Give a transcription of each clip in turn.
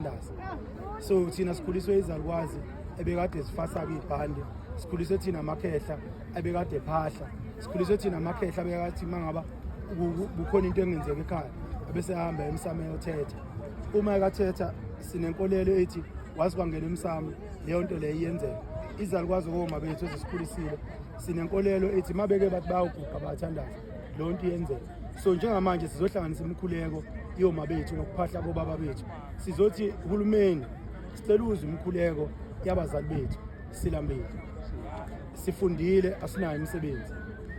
bayathandaza. So thina sikhuliswe izalukwazi ebekade zifasa ibhande, sikhuliswe thina amakhehla ebekade ephahla, sikhuliswe thina amakhehla abekathi mangaba kukhona into engenzeka ekhaya abese ehamba emsamo eyothetha. Uma ekathetha sinenkolelo ethi wazi kwangena emsamo leyo nto leyo iyenzeka. Izalukwazi koma bethu ezisikhulisile sinenkolelo ethi mabeke bathi bayawuguqa bayathandaza leyo nto iyenzeka. So njengamanje sizohlanganisa imikhuleko yoma bethu nokuphahla kobaba bethu. Sizothi uhulumeni sicela uzwe imikhuleko yabazali bethu, silambile, sifundile, asinayo imisebenzi,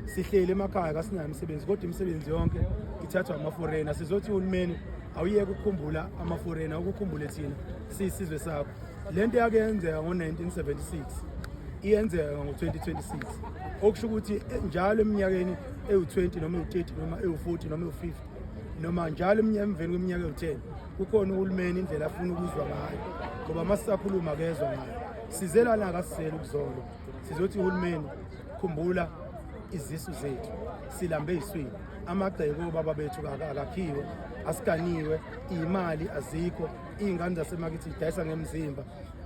sihleli emakhaya kasinayo imisebenzi, kodwa imisebenzi yonke ithathwa amaforena. Sizothi uhulumeni awuyeke ukukhumbula amaforena, ukukhumbule thina siyisizwe sakho. Le nto yake yenzeka ngo-1976 iyenzeka ngo-2026, okusho ukuthi njalo eminyakeni ewu-20 noma ewu-30 noma ewu-40 noma ewu-50 noma njalo emveni kweminyaka ewu-10 kukhona uhulumeni indlela afuna ukuzwa ngayo, ngoba uma sisakhuluma akezwa ngayo. Sizelana akasizele ukuzolo, sizothi uhulumeni khumbula izisu zethu, silambe iswini, amagceke obaba bethu akakhiwe, asiganiwe, iy'mali azikho, iy'ngane zasemakithi zidayisa ngemzimba,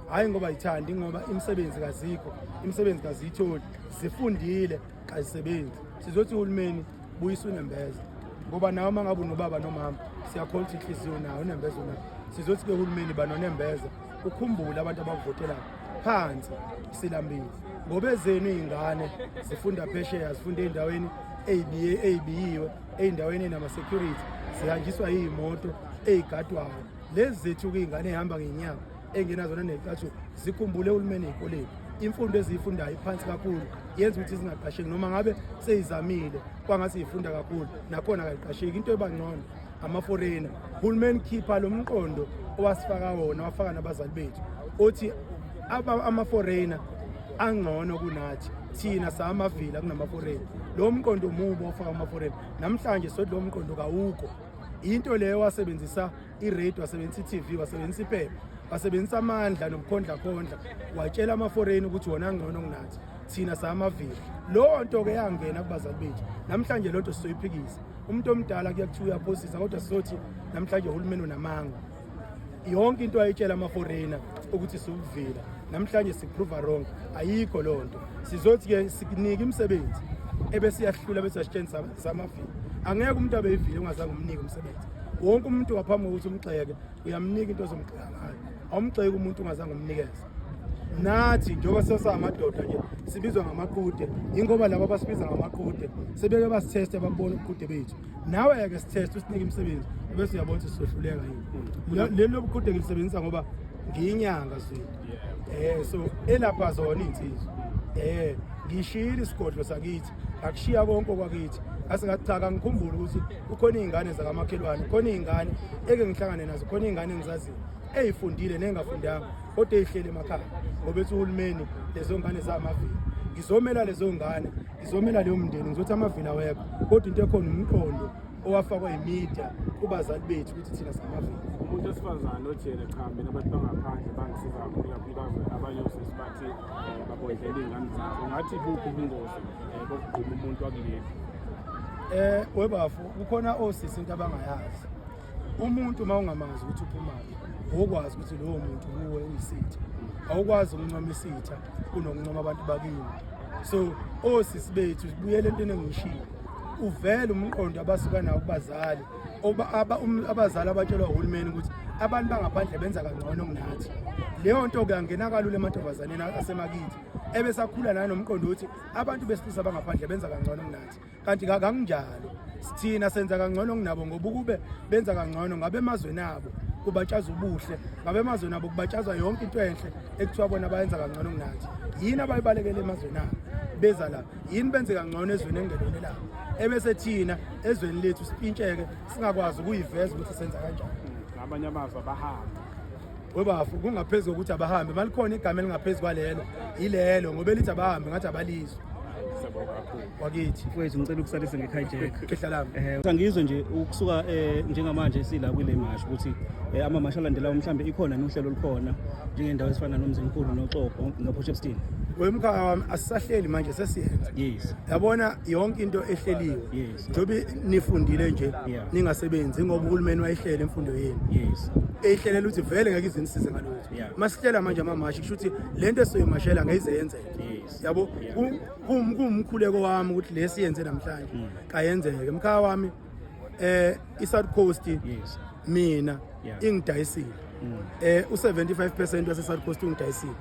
hhayi ngoba yithandi, ngoba imisebenzi kazikho, imisebenzi kaziyitholi, zifundile kazisebenzi. Sizothi uhulumeni buyisa unembeza, ngoba nawe uma ngabe unobaba nomama siyakholwa ukuthi inhliziyo nayo unembeza unayo. Sizothi ke uhulumeni banonembeza, ukhumbule abantu abakuvotelayo phansi, silambile, ngoba ezenu iy'ngane zifunda phesheya, zifunda ey'ndaweni ey'biyiwe, ey'ndaweni ey'nama-security, zihanjiswa iy'moto ey'gadwayo. Lezi zethu-ke iy'ngane ey'hamba ngey'nyawo ey'ngenazona ney'cathulo, zikhumbule uhulumeni ey'koleni, imfundo eziyifundayo iphansi kakhulu, yenza ukuthi zingaqasheki, noma ngabe seyizamile kwangathi zifunda kakhulu nakhona kayiqasheki. Into eba ngcono amaforena. Hulumeni khipha lo mqondo owasifaka wona, wafaka nabazali bethu, othi amaforena angcono kunathi, thina samavila kunamaforena. Lo mqondo mubi ofaka amaforena namhlanje, sothi lo mqondo kawukho. Into leyo wasebenzisa i-radio, wasebenzisa i-TV, wasebenzisa iphepha, wasebenzisa amandla nobukhondlakhondla, watshela amaforeni ukuthi wona angcono kunathi, thina samavila. Leyo nto ke yangena kubazali bethu. Namhlanje loo nto sizoyiphikisa. Umuntu omdala kuye kuthiwa uyaphosisa, kodwa sizothi namhlanje uhulumeni unamanga. Yonke into ayitshela amaforena ukuthi siwukuvila, namhlanje siprove wrong, ayikho loo nto. Sizothi-ke sikunike imisebenzi ebese iyahlula, bese yasitsheni samavila. Angeke umuntu abeyivile ungazange umnike umsebenzi. Wonke umuntu ngaphambi kokuthi umgxeke uyamnika into ozomgxeka ngayo, awumgxeki umuntu ungazange umnikeze. Nathi njengoba sesamadoda nje sibizwa ngamaqude, ingoba laba abasibiza ngamaqude sebeke basitheste, babona ubuqude bethu. Nawe-ke sitheste, usinike imisebenzi bese uyabona ukuthi sizohluleka yini. Leli lobuqude ngilisebenzisa ngoba ngiyinyanga zwini, so elapha zona iy'nsizwa. Ngishiyile isigodlo sakithi, ngakushiya konke okwakithi, ngase ngathi cha, kangikhumbule ukuthi kukhona iy'ngane zakamakhelwane, kukhona iy'ngane eke ngihlangane nazo, khona iy'ngane engizaziyo ey'fundile ney'ngafundanga kodwa ey'hleli emakhaya ngoba ethi uhulumeni lezo ngane zamavila. Ngizomela lezo ngane, ngizomela leyo mndeni, ngizothi amavila awekho, kodwa into ekhona umqondo owafakwa yimedia kubazali bethu ukuthi thina samavila. Umuntu wesifazane othi yena cha, mina abantu bangaphandle bangisiza kakhulu, kakhulukazi abanye osisi bathi babondlela iy'ngane zabo, ungathi buphi ubungozi bokugquma umuntu wakuleli? Webafu, kukhona osisi into abangayazi. Umuntu uma ungamazi ukuthi uphumaphi, awukwazi ukuthi lowo muntu kuwe uyisitha. Awukwazi ukuncoma isitha kunokuncoma abantu bakini. So osisi bethu, sibuyele entweni engiyishilo, uvele umqondo abasuka nawo kubazali, abazali abatshelwa uhulumeni ukuthi abantu bangaphandle benza kangcono kunathi. Leyo nto kuyangena kalula emantombazaneni asemakithi ebesakhula nanomqondo ukuthi abantu besilisa bangaphandle benza kangcono kunathi, kanti kakunjalo. Thina senza kangcono kunabo, ngoba ukube benza kangcono ngabe emazweni abo kubatshaza ubuhle, ngabe emazweni abo kubatshazwa yonke into enhle ekuthiwa bona bayenza kangcono kunathi. Yini abayibalekele emazweni abo beza la? Yini benze kangcono ezweni engelona labo, ebese thina ezweni lethu sipintsheke singakwazi ukuyiveza ukuthi senza kanjani? Ngamanye amazwi abahambe. Webafu, kungaphezu kokuthi abahambe, malikhona igama elingaphezu kwalelo, yilelo, ngoba elithi abahambe ngathi abalizwe. Siyabonga kakhulu. Wakithi. Mfowethu, ngicela ukusalisa nge-hijack. Khehla lami. Angizwe nje ukusuka njengamanje sila kule mashi ukuthi Amamashi alandelayo mhlambe ikhona nohlelo olukhona njengendawo ezifana noMzimkhulu noXobho noPort Shepstone? Wemkhaya wami, asisahleli manje, sesiyenza. Yabona yonke into ehleliwe, njengoba nifundile nje, ningasebenzi ngoba uhulumeni wayihlela imfundo yenu, eyihlelela ukuthi vele ngeke izinisize ngalutho. Masihlela manje amamashi, kusho ukuthi lento esizoyimashela ngeke ize yenzeke. Yabo, kuwumkhuleko wami ukuthi lesi yenze namhlanje kayenzeke, mkhaya wami. I-South Coast mina ingidayisile. U75% wase South Coast ungidayisile.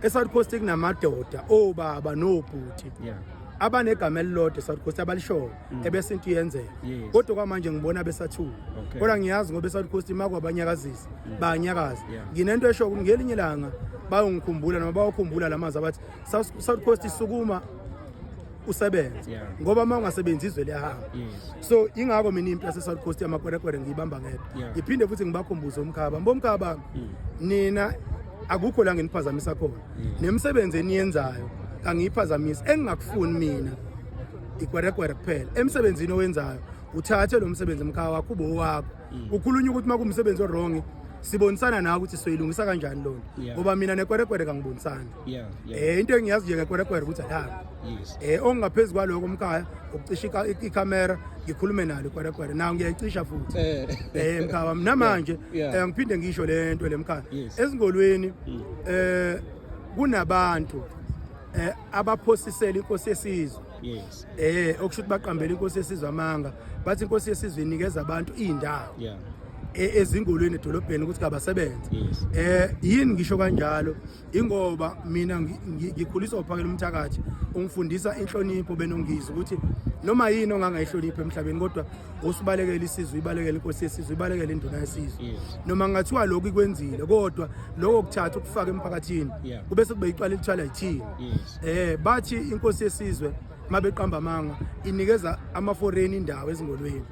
E-South Coast kunamadoda, obaba nobhuti abanegama elilodwa e-South Coast abalishoyo ebese into iyenzeka. Kodwa kwamanje ngibona besathuka. Kodwa ngiyazi ngoba e-South Coast makwabanyakazisa bayanyakaza. Nginento esho ukuthi ngelinye ilanga bayongikhumbula noma bayokhumbula lamazwi abathi South Coast isukuma usebenze, ngoba uma ungasebenzi izwe liyahamba. So ingakho mina impi yase-South Coast yamakwerekwere ngiyibamba ngedwa. Ngiphinde futhi ngibakhumbuze umkhaba mbomkhaba, nina akukho la nginiphazamisa khona. Nemisebenzi eniyenzayo kangiyiphazamisi. Engingakufuni mina ikwerekwere kuphela. Emsebenzini owenzayo, uthathe lo msebenzi, mkhaya wakho, ube owakho. Kukhulunywa ukuthi uma kuwumsebenzi o-wrong, sibonisana nawe ukuthi soyilungisa kanjani lona, ngoba mina nekwerekwere kangibonisani. Into engiyazi nje ngekwerekwere ukuthi alihambi. Okungaphezu kwaloko, mkhaya, ukucisha ikhamera ngikhulume nalo ikwerekwere, nawo ngiyayicisha futhi. Mkhaya wami, namanje ngiphinde ngisho le nto le, mkhaya. Ezingolweni kunabantu abaphosisela inkosi yesizwe, okusho ukuthi baqambela inkosi yesizwe amanga, bathi inkosi yesizwe inikeza abantu indawo ezingolweni edolobheni ukuthi kabasebenze. Yini ngisho kanjalo? Ingoba mina ngikhuliswa uphakela umthakathi, ungifundisa inhlonipho benongizwa ukuthi noma yini ongangayihloniphi emhlabeni, kodwa usibalekela isizwe, ibalekela inkosi yesizwe, ibalekela induna yesizwe. Noma ngathiwa lokhu ikwenzile, kodwa lokho kuthatha ukufaka emphakathini, kube sekube icwala elithwala yithina. Bathi inkosi yesizwe, mabeqamba amanga, inikeza ama-foreign indawo ezingolweni.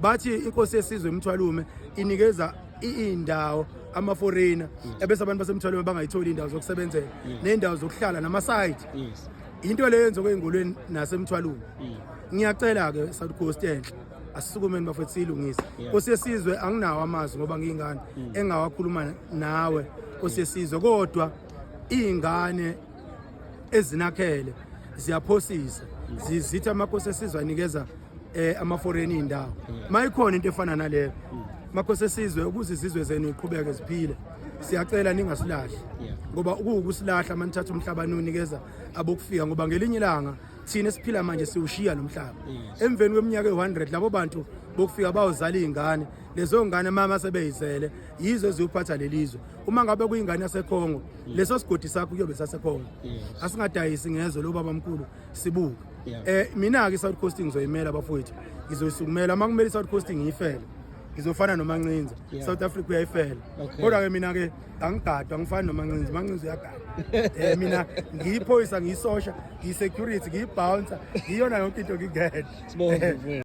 Bathi inkosi yesizwe eMthwalume inikeza indawo ama-foreigner, ebese abantu baseMthwalume bangayitholi indawo zokusebenzela nendawo zokuhlala nama-site. Into leyo yenziwa ey'ngolweni naseMthwalume. Ngiyacela-ke, South Coast enhle, asisukumeni bafethu, siyilungise. Nkosi yesizwe, anginawo amazwi ngoba ngiyingane engawakhuluma nawe, Nkosi yesizwe, kodwa iy'ngane ezinakhele ziyaphosisa, zithi amakhosi esizwe anikeza ama-foreign indawo. Mayikhona into efana naleyo, makhosi esizwe, ukuze izizwe zenu iqhubeke ziphile, siyacela ningasilahli, ngoba kuwukusilahla manithatha umhlaba niwunikeza abokufika, ngoba ngelinye ilanga thina esiphila manje siwushiya lo mhlaba. Emveni kweminyaka ewu-100 labo bantu bokufika bawuzala iy'ngane, lezo ngane mama sebeyizele yizo eziyophatha lelizwe. Uma ngabe kuyingane yaseKhongo, leso sigodi sakho kuyobe saseKhongo. Asingadayisi ngezwe lo baba mkhulu sibuka. Mina ke South Coast ngizoyimela bafowethu, ngizoyisukumela. Uma kumele iSouth Coast ngiyifele, ngizofana noMancinza. South Africa uyayifela. Kodwa ke mina ke angigadwa, angifani noMancinza. Mancinza uyagada. Mina ngiyiphoyisa, ngiyisosha, ngiyi-security, ngiyi-bouncer, ngiyona yonke into ngingena. Sibonge, mfowethu.